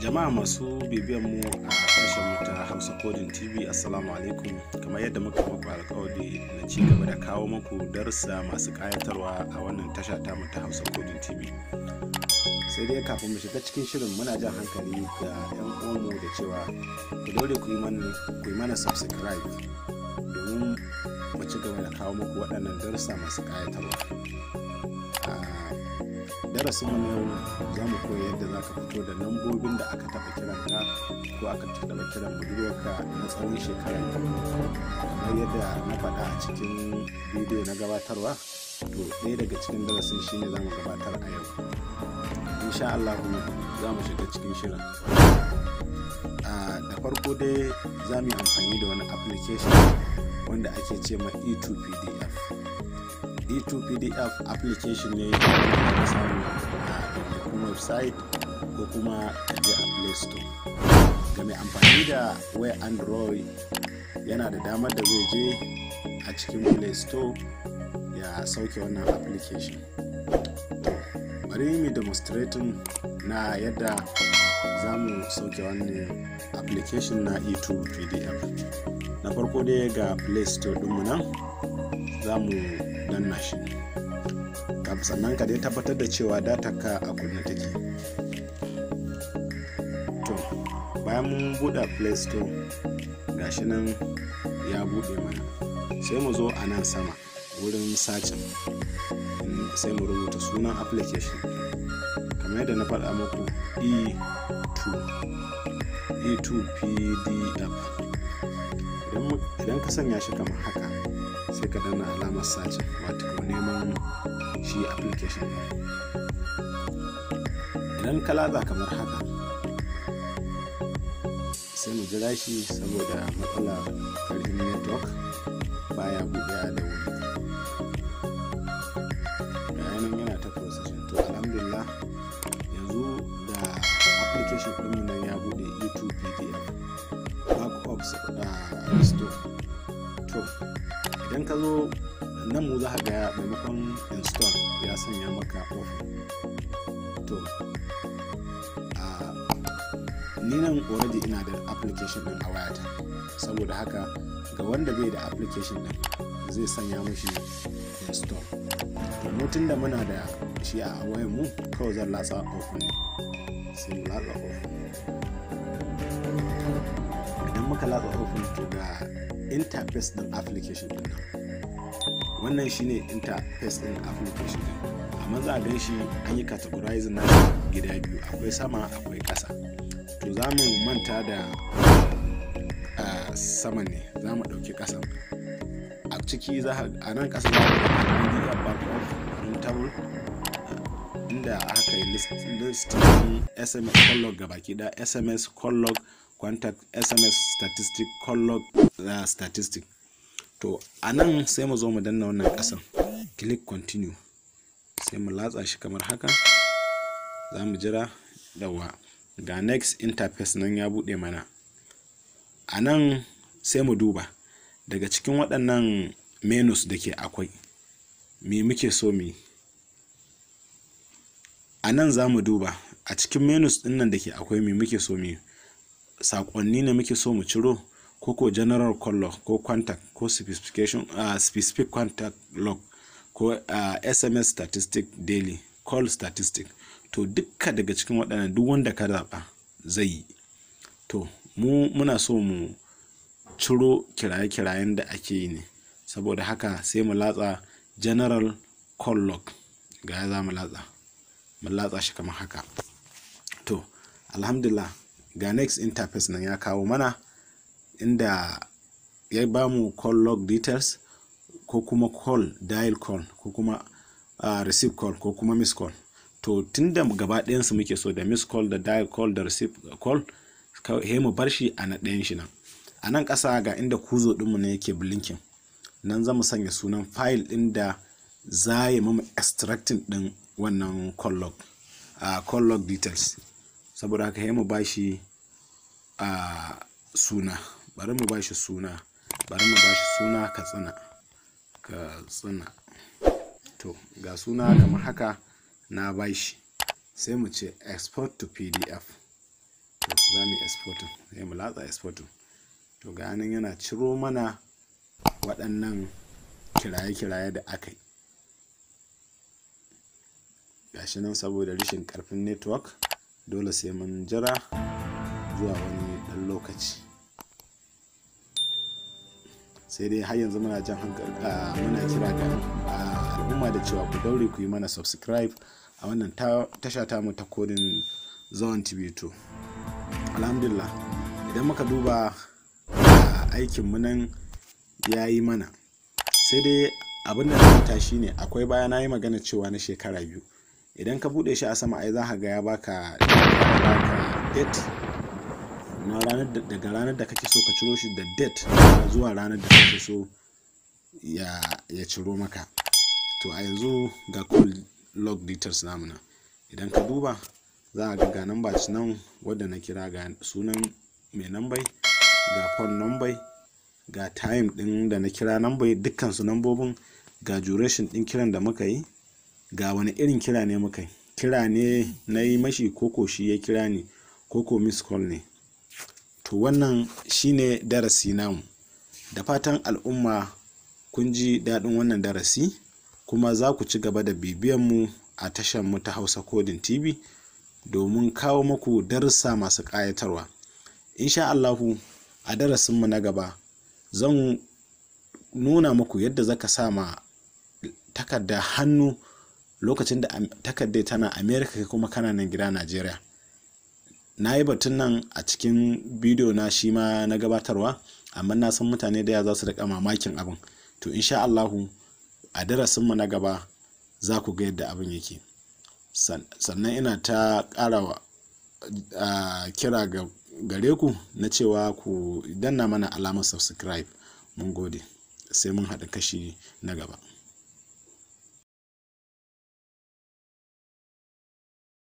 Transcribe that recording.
Jama'a masu bibiyan mu a tashar mu ta Hausa Coding TV, assalamu alaikum. Kamar yadda muka muku alƙawari na ci gaba da kawo muku darussa masu ƙayatarwa a wannan tasha tamu ta Hausa Coding TV. Sai dai kafin mu shiga cikin shirin, muna jan hankali ga 'yan uwanmu da cewa ku daure ku yi mana subscribe domin mu ci gaba da kawo muku waɗannan darussa masu ƙayatarwa. A darasin mu na yau, za mu koya yadda za ka fito da lambobin da aka taɓa kiranka ko aka taɓa kiran budurwarka na tsawon shekara 2. Kamar yadda na faɗa a cikin bidiyo na gabatarwa, to ɗaya daga cikin darasin shine za mu gabatar a yau insha Allah. Za mu shiga cikin shirin. Da farko dai za mu yi amfani da wani application wanda ake ce ma E2PDF. E2PDF application ne da ka samu a ɗaiɗaikun website ko kuma ka je a Play Store. Ga mai amfani da wayar Android, yana da damar da zai je a cikin Play Store ya sauke wannan application. To, bari mu demonstrating na yadda za mu sauke wannan application na E2PDF. Na farko dai, ga Play Store ɗinmu nan, za mu danna shi. Sannan ka dai tabbatar da cewa data ka a kunne take. To, bayan mun buɗe Play Store, gashi nan ya buɗe mana. Sai mu zo a nan sama wurin searching, sai mu rubuta sunan application kamar yadda na faɗa muku, E2 E2 PDF. Idan ka sanya shi kamar haka, sai ka danna alamar searching, wato neman shi application ɗin. Idan ka latsa kamar haka, sai mu jira shi saboda matsalar karfin network, baya buɗewa da wuri. Ga nan yana ta processing. To, alhamdulillah, yanzu da application ɗinmu nan ya buɗe, E2 PDF backup restore. To, idan ka zo nan, mu za ka ga maimakon install ya sanya maka off. To, a ni nan already ina da application din a wayata. Saboda haka, ga wanda bai da application din, zai sanya mashi install. To, mu tunda muna da shi a wayar mu, kawai zan latsa open ne. Sai mu latsa open. Idan muka latsa open, to ga interface din application din nan. Wannan shine interface din application din, amma za a gan shi an yi categorizing na gida biyu, akwai sama, akwai ƙasa. To, za mu manta da sama ne, za mu ɗauki ƙasan. A ciki za a nan ƙasa za a ga PDF backup printable, inda aka yi list ɗin SMS call log gabaki ɗaya, SMS call log, contact, SMS statistic, call log statistic. To, a nan sai mu zo mu danna wannan ƙasan, click continue. Sai mu latsa shi kamar haka, za mu jira. Yawa, ga next interface nan ya buɗe mana. A nan sai mu duba daga cikin waɗannan menus da ke akwai, me muke so mu yi. A nan za mu duba a cikin menus ɗin nan da ke akwai, me muke so mu yi. Saƙonni ne muke so mu ciro, ko general call log, ko contact, ko specification specific contact log, ko SMS statistic, daily call statistic. To, dukka daga cikin waɗannan, duk wanda ka zaɓa zai yi. To, mu muna so mu ciro kiraye-kirayen da ake yi ne. Saboda haka sai mu latsa general call log. Ga za mu latsa, mu latsa shi kamar haka. To, alhamdulillah, ga next interface nan ya kawo mana, inda ya ba mu call log details, ko kuma call, dial call, ko kuma receive call, ko kuma miss call. To, tunda gaba ɗayansu muke so, da miss call da dial call da receive call, he mu bar shi a na ɗayan shi nan. A nan ƙasa ga inda cursor ɗinmu ne yake blinking nan, za mu sanya sunan file ɗin da za ya mamu extracting ɗin wannan call log details. Saboda haka he mu ba shi suna. Bari mu ba shi suna Katsina, Katsina. To, ga suna kamar haka na bashi. Sai mu ce export to PDF. Za mu yi exporting, sai mu latsa exporting. To ga nan yana ciro mana waɗannan kiraye-kiraye da aka yi. Gashi nan, saboda rashin ƙarfin network dole sai mun jira zuwa wani ɗan lokaci. Sai dai har yanzu muna jan hankali, muna kira ga al'umma da cewa ku daure ku yi mana subscribe a wannan tasha tamu ta Coding Zone TV 2. Alhamdulillah, idan muka duba aikin mu nan ya yi mana. Sai dai abin da na manta shine akwai baya na yi magana cewa na shekara 2. Idan ka buɗe shi a sama, ai za ka ga ya baka date na ranar, daga ranar da kake so ka ciro shi da date zuwa ranar da kake so ya ciro maka. To a yanzu ga call log details namu nan. Idan ka duba za a ga ga number nan wadda na kira, ga sunan mai number, ga phone number, ga time din da na kira number, dukkan su nambobin, ga duration din kiran da muka yi, ga wani irin kira ne muka yi, kira ne na yi mashi koko shi ya kira ni, koko miss call ne. To wannan shine darasi namu. Da fatan al'umma kun ji daɗin wannan darasi, kuma za ku ci gaba da bibiyan mu a tashar mu ta Hausa Coding TV domin kawo muku darussa masu ƙayatarwa. Insha Allahu, a darasinmu na gaba zan nuna muku yadda zaka sa ma takarda hannu lokacin da takardar tana America kuma kana nan gida Najeriya. Na yi batun nan a cikin bidiyo na shi ma na gabatarwa, amma na san mutane da yawa za su riƙa mamakin abin. To insha Allahu, a darasinmu na gaba za ku ga yadda abin yake. Sannan ina ta ƙara kira ga gare ku na cewa ku danna mana alamar subscribe. Mun gode, sai mun haɗu kashi na gaba.